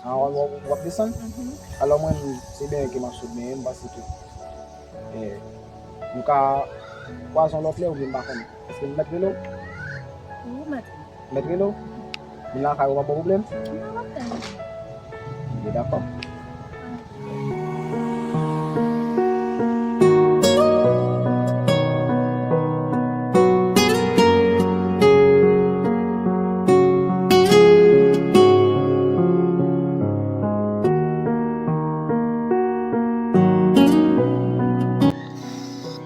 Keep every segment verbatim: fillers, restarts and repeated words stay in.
Ah, w, w, w ap desann? Mhm. Alò, mwen, se benyen ke m ap sot benyen, m panse ke, eh, nou ka kwaze yon lòt lè oubyen m pa konnen. Èske m mèt rele w? Wi, w mèt. Mèt rele w? Moun lakay ou pa ba w pwoblèm? Non, pa pwoblèm. Ebyen, dakò.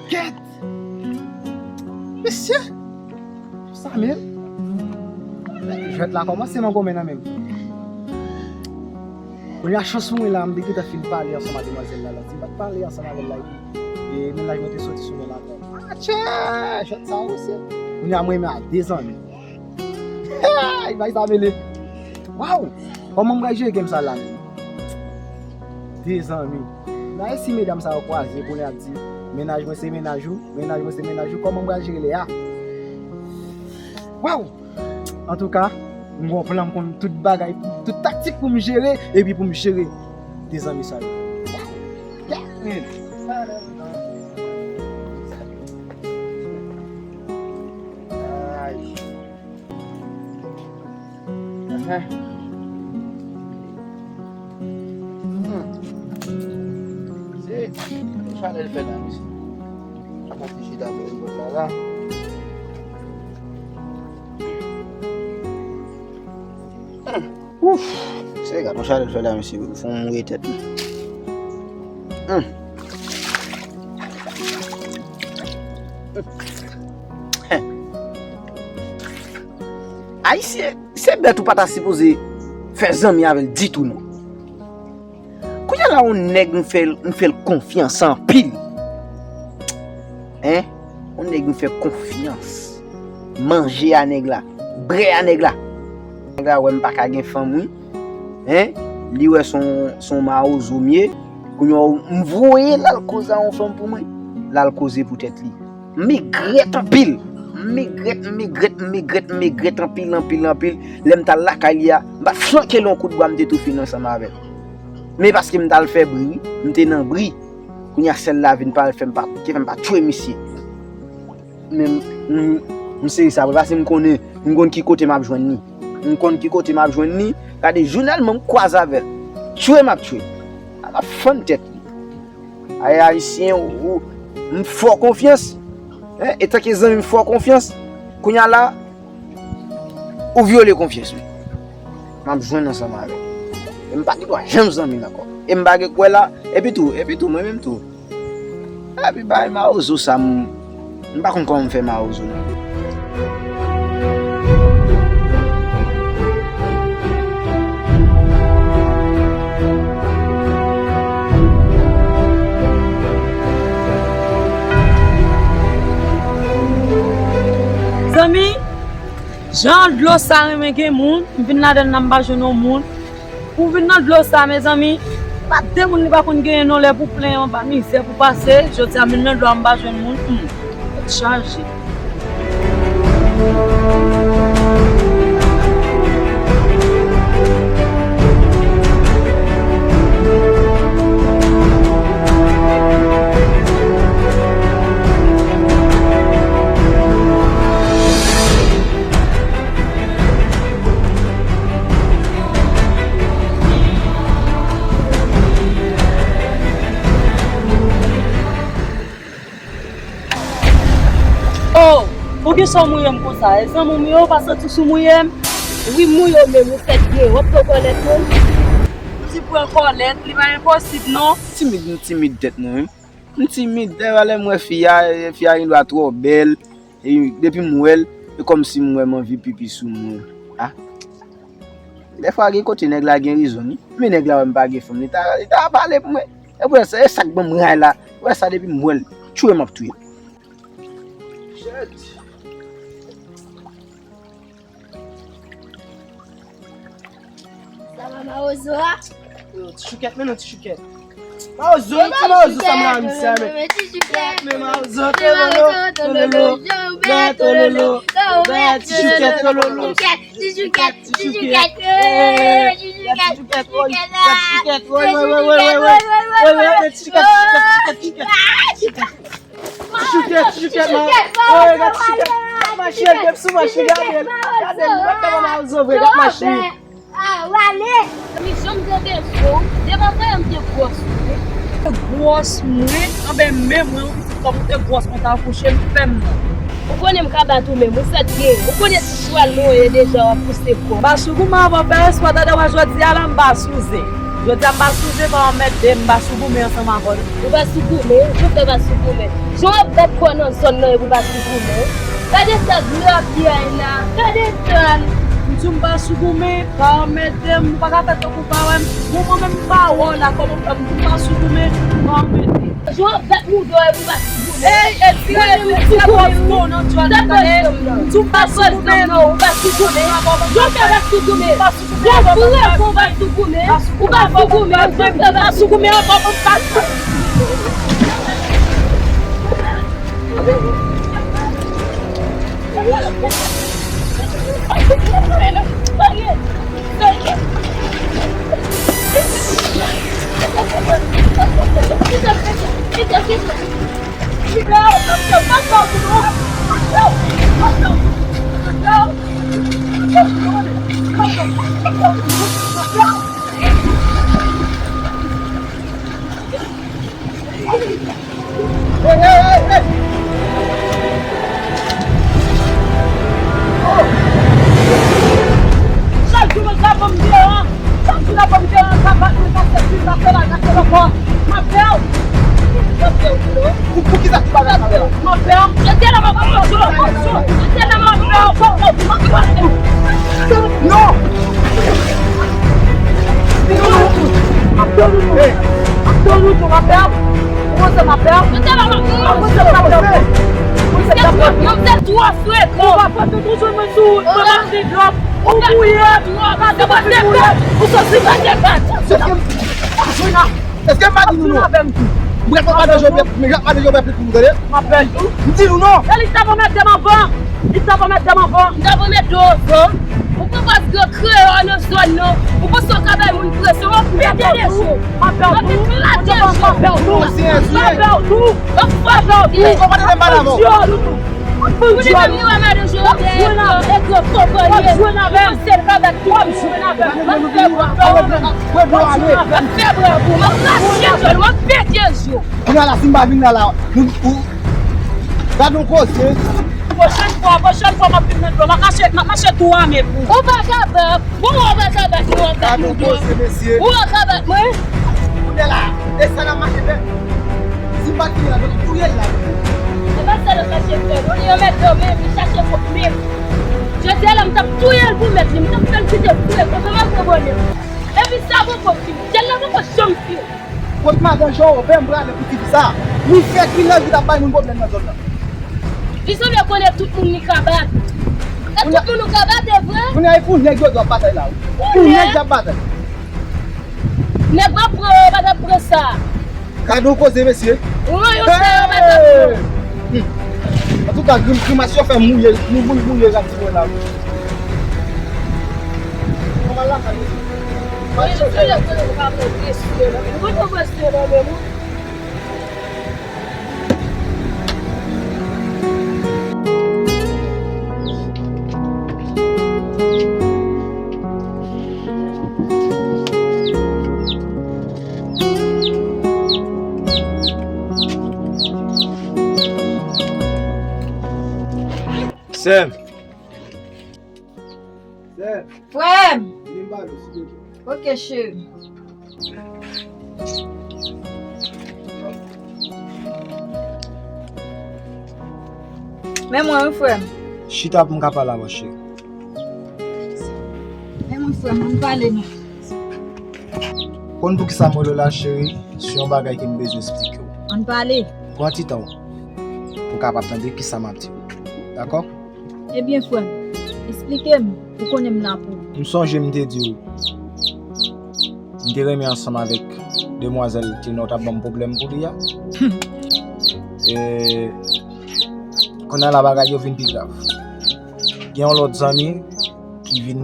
Kèt! Mesye! Sa menm? Jwèt la kòmanse nan gomen nan menm. Kounye a chans mwen la, m te gentan fin pale ansanm ak demwazèl la, la. Si m pa t pale ansanm avè l la, epi, e, mennaj mwen te soti sou mwen la. Atchè! Jwèt sa osi. Kounye a mwen menm a de zanmi. Ay, bay sa mele. Waw! Kòman m pral jere game sa la menm? De zanmi. Dayè si medam sa yo kwaze, kounye a ap di, mennaj mwen se mennaj ou, mennaj mwen se mennaj ou, kòman m pral jere lè a? Waw! Antouka, m gon plan, m konn tout bagay, tout taktik pou m jere, epi pou m jere de zanmi sa yo. Waw! Yeah, man! Ay. Enhen. Hmm. Se chalè l fè la, mesye. Mwen te chita bò lòt la, la. Hmm. Ouf. Se gad yon chalè l fè la, mesye. Fò m mouye tèt mwen. Hmm. Ayisyen, se bèt ou pa ta sipoze fè zanmi avè l ditou non. Kounye a la, yon nèg m fè, m fè l konfyans anpil. Hein? Yon nèg m fè konfyans. Manje a nèg la, bwè a nèg la. Nèg la wè m pa ka gen fanm, wi. Hein? Li wè se yon, se yon mawozo m ye. Kounye a, m voye l al koze a yon fanm pou mwen. L al koze pou tèt li. M regrèt anpil. M regrèt, m regrèt, m regrèt, m regrèt anpil, anpil, anpil. Lè m t al lakay li a, m pa t flanke l yon kout bwa, m te tou fin ansanm avè l. Men paske m t al fè bri, wi, m te nan bri. Kounye a sèl la vin pale fè m pa, ki fè m pa tchwe misye. Men m, m, m sezi sa vre, paske m konnen, m konn ki kote m ap jwenn li. M konn ki kote m ap jwenn li. Gade, jounèlman m kwaze avè l. Tchwe m ap tchwe. A m ap fann tèt li. Ay, ayisyen, ou, ou, m fè w konfyans. Hein, etanke zanmi m fè w konfyans. Kounye a la, ou vyole konfyans mwen. M ap jwenn ansanm avè w. E m pa gen dwa janm zanmi l ankò. E m pa gen kwè la. Epi tou, epi tou, mwen menm tou. Epi bay mawozo sa, m, m pa konn kòman m fè mawozo non. Zanmi, jan dlo sa renmen gen moun, m vin ladann nan m pa jwenn yon moun. Pou vin nan dlo sa, mezanmi, pa de moun li pa konn genyen non, lè pou plenyen, pa mizè pou pase, jodi a m vin nan dlo a m pa jwenn moun, hmm, tèt chaje. Oh, poukisa w mouye m konsa? E zanmi w m ye, w pa santi w sou mouye m? Wi, m mouye w menm, ou fèk vye, w ap pran kòlèt menm? Ti pran kòlèt, li pa enposib non. Timid, m timid tèt mwen, wi. M timid, dèyè lè m wè fi a, fi a gen dwa twò bèl, e depi m wè l, e kòmsi m wè m anvi pipi sou mwen. Ah. Dèfwa gen kote nèg la gen rezon, wi. Men nèg la wè m pa gen fanm, li ta, li ta pale pou mwen. E pou sa, e sa k ban m ray la. Wè sa depi m wè l, tchwe m ap touye l. Shit. Sa va mawozo a? Yo, ti choukèt, men non ti choukèt. Mawozo, ti mawozo sa m la, misye, men. Men mawozo, tololo, tololo, tololo. Ti choukèt, lololo. Ti choukèt, ti choukèt, ti choukèt, woy, ti choukèt, woy, woy, woy, woy, woy, woy, woy, woy, woy, ti choukèt, ti choukèt, ti choukèt, ti choukèt. Ti choukèt, ti choukèt, man. Woy, gad ti choukèt. Gad mache, l gen sou mache, gade l. Gade l, gad kòman mawozo vre, gad mache. Ah, w ale! Misyon m te bezwen w, devan kay an m te gwòs ou. Gwòs mwen, anben men mwen, ou kòm ou te gwòs mwen ta kouche m fè m nan. Ou konnen m ka bat ou menm, ou fèt gen. Ou konnen ti chwal mwen ye deja w ap pouse kò. M pa sou goumen avè w, fè espwa tande mwen jodi a la m pa sou zen. Jodi a m pa sou zen, pa anmède m, m pa sou goumen ansanm avè w. Ou pa sou goumen, ou fè pa sou goumen. Jan w ap bat kò nan zòn nan epi w pa sou goumen. Gade sa grapiay la, gade sa l. M di w m pa sou goumen, pa anmède m, ou pa ka fè tankou w pa wè m. Bon, mwen menm m pa wè w la, kòman w fè m di w m pa sou goumen, pa anmède m. Jan w ap bat mouda w epi w pa sou goumen. Ey, etire, etire bòs non nan djòl la, tande. M di w m pa sou goumen non, ou pa sou goumen. Jan w fè pa sou goumen. Jan w fè pa sou goumen. Ou pa sou goumen, ou pa sou goumen. Ou pa sou goumen ankò, ou pa sou goumen. Chak jou nou ka ban m deran, chak jou n ap ban m deran, ka bat mwen, ka fè sil, ka fè la, ka fè lòkò. M ap fè w. M ap fè w, Dilo. Pou, pou ki sa ki pa nan sa la? M ap fè w. Jete la, m ap fè w, Dilo. Jete la, m ap fè w. Non! Dilo, m ap fè w, Dilo. M ap fè w, Dilo. M ap fè w. Ou panse m ap fè w? Ou panse m ap fè w? Ou panse m ap fè w? Ou pa frape tou jwenn mwen sou wout, mwen pa vle dwòp. Ou gouye, ou pa vle mouye. Ou sòsi pa te bat. Èske m pa di nou non? Mwen pa de jovè, mwen pa de jovè pli pou nou tande. M ap fè l tou. M di nou non. E li t ap anmède m anvan. Li t ap anmède m anvan. M t ap anmède w anvan. Ou pran plas gwo kreyò nan zòn nan. Ou panse w ka bay moun presyon. W ap pete de je. M ap fè w tou. M ap eklate je. M ap fè w tou. M ap fè w tou. M ap fè w tou. Ou pa tande m pale avè w. Ou di m menm yo wè madan Jean Robert. W ap jwenn avè m. W ap jwenn avè m. Ou panse l ka bat tout moun. W ap jwenn avè m. M ap fè bravo. M ap fè bravo. M ap rache djòl. M ap pete je w. Kounye a la, si m pa vin la, la, nou, ou, gad yon koze. Pwochèn fwa, pwochèn fwa, m ap vin nan dlo. M ap mache, m ap mache tou ame pou ou. Ou pa ka bat. Bon, ou pa ka bat mwen, w ap bat mwen. Gad yon koze, mesye. Ou pa ka bat mwen. Kounye a la, e sa n ap mache fè. Si m pa t vini la, nou t touye l la. E pa sa l ap mache fè. Ou li anmède w menm, li chache kont menm. Jodi a la, m t ap touye l pou mèt li, m t ap fè l kite fou, e konsa m ap fè bonè. Epi sa poko fini. Jèn nan poko janm fini. Kot madan Jean Robert m prale pou ti fi sa. Li fèk vin nan vi l ap bay moun pwoblèm nan zòn nan. Li sanble konnen tout moun li ka bat. E tout moun ou ka bat, e vre? Kounye a e pou nèg yo di w ap batay la wi. Pou nèg y ap batay. Nèg w ap pran yo, yo pa t ap pran sa. Gad yon koze, mesye. Wi, yo sa yo pa t ap pran. Antouka, grim, grimas yo fè mouye, mou, mou, mouye jan ti mwen la wi. Kòman lakay mesye? Mwen se lè konnen ou pa pran presyon nan men m. Ou pa pran presyon nan men m. Sè m. Sè. Frè m. Vin pale w, silvouplè. Ok, cheri. Men mwen, wi, frè m. Chita pou m ka pale avè w, cheri. Men mwen, frè m, ann pale non. Konn poukisa m rele w la, cheri? Se yon bagay ke m bezwen eksplike w. Ann pale. Pran ti tan w pou w kapab tande kisa m ap di w. Dakò? Ebyen, frè m, eksplike m, ou konnen m la pou ou. M sonje m te di w, m te renmen ansanm avèk demwazèl Tina w t ap ban m pwoblèm pou li a. E, kounye a la bagay yo vin pi grav. Gen yon lòt zanmi ki vin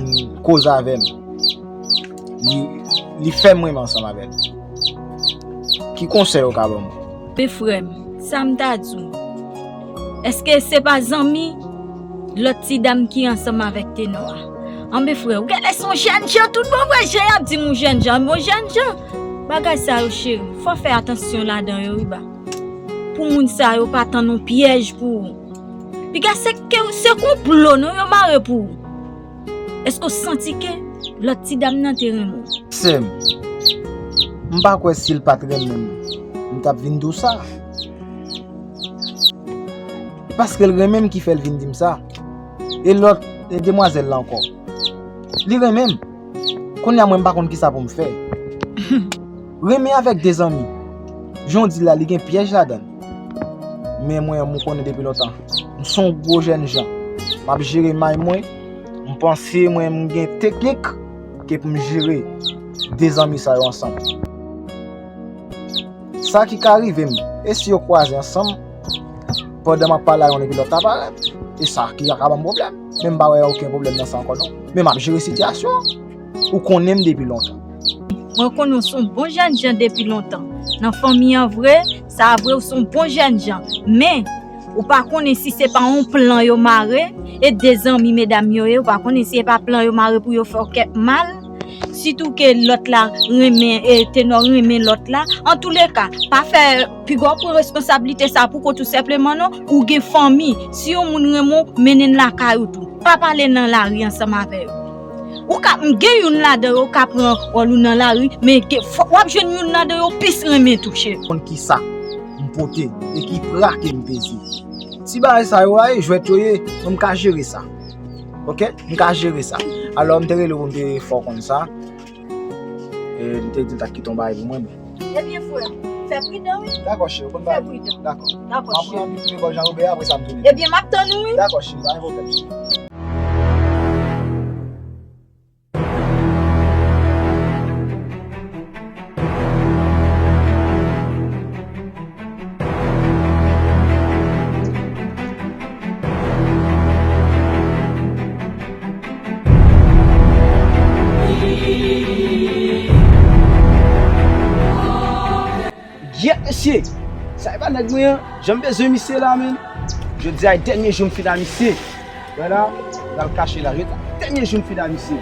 koze avè m. Li, li fè m renmen ansanm avè l. Ki konsèy ou ka ban mwen? Men frè m, sa m ta di w, èske se pa zanmi lòt ti dam ki ansanm avèk tenò a? Anben frè, ou genlè se yon jèn jan tout bon vre, jan y ap di m yon jèn jan, yon jèn jan. Bagay sa yo cheri, fò w fè atansyon ladan yo wi ba. Pou moun sa yo pa tann yon pyèj pou ou. Piga se ke se konplo non yo mare pou ou. Èske w santi ke lòt ti dam nan te renmen w? Sè m, m pa kwè si l pa t renmen m, m t ap vin di w sa. Paske l renmen m ki fè l vin di m sa. E lòt, e demwazèl la ankò. Li renmen m. Kounye a mwen m pa konn kisa pou m fè. Renmen avèk de zanmi. Jan w di la, li gen pyèj ladan l. Men mwen, m konnen depi lontan. M se yon gwo jèn jan. M ap jere may mwen. M panse mwen, m gen teknik ke pou m jere de zanmi sa yo ansanm. Sa ki ka rive m, e si yo kwaze ansanm, pandan m ap pale a youn epi lòt la parèt, e sa ki ka ban m pwoblèm. Men m pa wè okenn pwoblèm nan sa ankò non. Men m ap jere sitiyasyon an. Ou konnen m depi lontan. Mwen konnen w se yon bon jèn jan depi lontan. Nan fanmi an vre, sa vre w se yon bon jèn jan. Men, ou pa konnen si se pa yon plan yo mare, e de zanmi medam yo ye, ou pa konnen si se pa plan yo mare pou yo fè w kèk mal. Sitou ke lòt la renmen, e, tenò renmen lòt la. Antouleka, pa fè piga w pran reskonsablite sa pou kont ou senpleman non. Ou gen fanmi. Si yon moun renmen w, mennen l lakay ou tou. Pa pale nan lari ansanm avè yo. Ou ka, m gen youn ladan yo ka pran wòl ou nan lari, men gen, fò, w ap jwenn youn ladan yo plis renmen tou, cheri. Konn kisa m pote e ki pra ke m peze. Ti bagay sa yo a, e jwèt yo ye, mwen m ka jere sa. Oke? M ka jere sa. Alò, m te rele w pou m te fè w konn sa. E, m te di l t ap kite yon bagay pou mwen, men. Ebyen, frè, fè pridan, wi. Dakò, cheri, ou konn bagay. Fè pridan. Dakò. Dakò, cheri. M ap pran yon ti bò jan oubyen apre sa m tounen. Ebyen, m ap tann ou, wi. Dakò, cheri, pa gen pwoblèm, cheri. Gyèt mesye! Sa e pa nèg mwen an, jan m bezwen misye la menm. Jodi a e dènye jou m fin a misye. Wè la, m pral kache la. Jodi a dènye jou m fin a misye.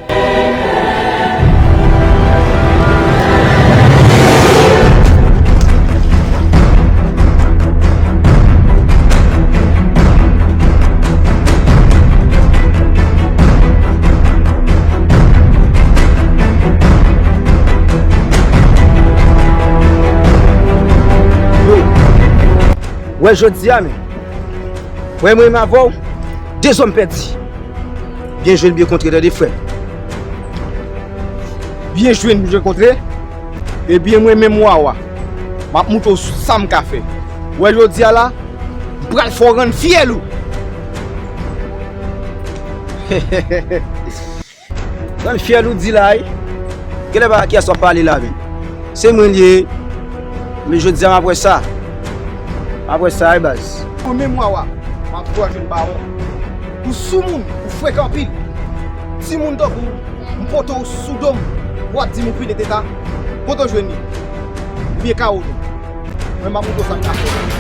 Wè jodi a menm. Wè mwen menm avè w, de zòm pèdi. Byen jwe n byen kontre tande frè. Byen jwe n byen kontre. Ebyen mwen menm Wawa, m ap moutre w sa m ka fè. Wè jodi a la, m pral fè w rann fyèl ou. Rann fyèl ou di la wi. Genlè pa kiyès w ap pale la menm. Se mwen l ye. Men jodi a m ap wè sa. M ap wè sa wi baz. Mwen menm Wawa, m ap fè w jwenn bawon. Ou soumoun, ou frekan anpil. Timoun tankou w, m pote w sou do m. W ap di m ou pile teta. Kote w jwenn li? Oubyen kawo tou? Mwen m ap moutre w sa m ka fè.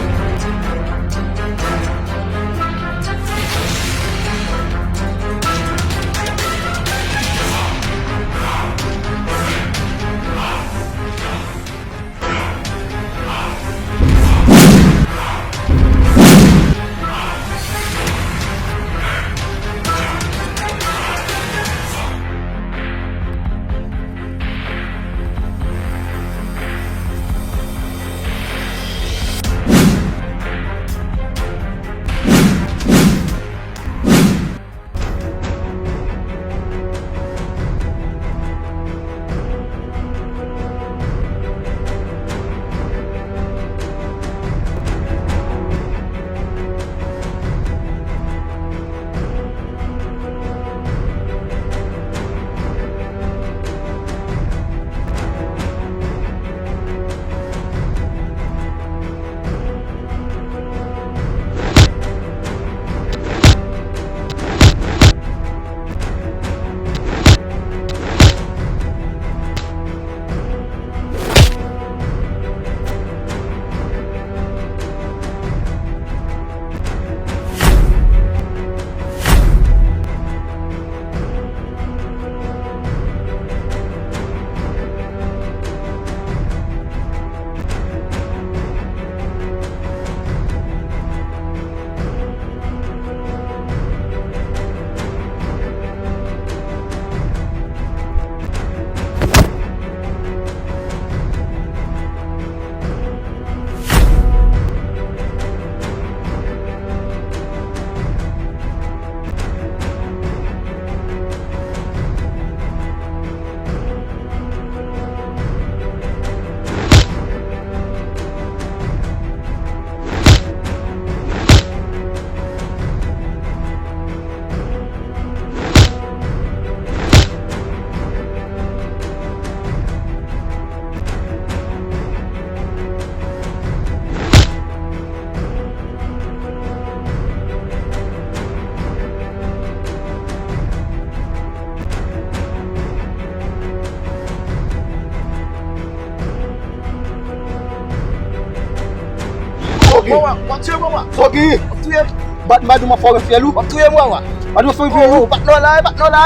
Wawa, w ap tiye m, Wawa. Sa w genyen? W ap touye m. Bat m, bat m, fò w fè fyèl ou. W ap touye m, Wawa. Bat m, fò w fè fyèl ou. Bat non la, bat non la.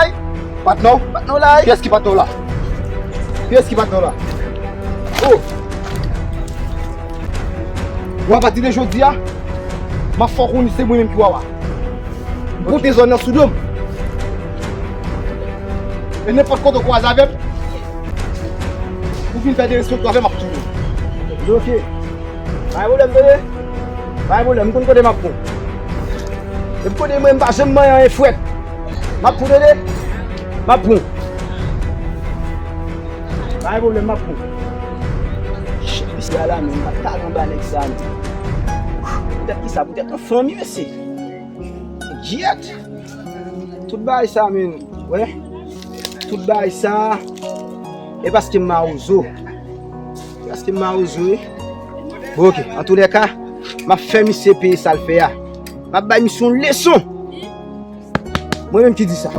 Bat non. Bat non la. Kiyès ki bat non la? Kiyès ki bat non la? Oh. Bon, apati de jodi a, m ap fè w konnen se mwen menm ki Wawa. M konte zòn nan sou do m. E nenpòt kote w kwaze avè m, ou vin fè derespekte avè m, m ap touye w. Ok. Pa gen pwoblèm, tande. Pa gen pwoblèm, m konn kote m ap pran w. Depi kote mwen, m pa janm manyen anyen frèt. M ap pran w, tande. M ap pran w. Pa gen pwoblèm, m ap pran w. Shit, misye a la menm, m pa t ka anba nèg sa menm. Poutèt kisa? Poutèt yon fanmi, mesye. Gyèt. Tout bagay sa menm. Wè. Tout bagay sa. E paske m mawozo. E paske m mawozo, wi. Bon, ok. Antoulèka, m ap fè misye peye sa l fè a. M ap bay misye yon leson. Mwen menm ki di sa.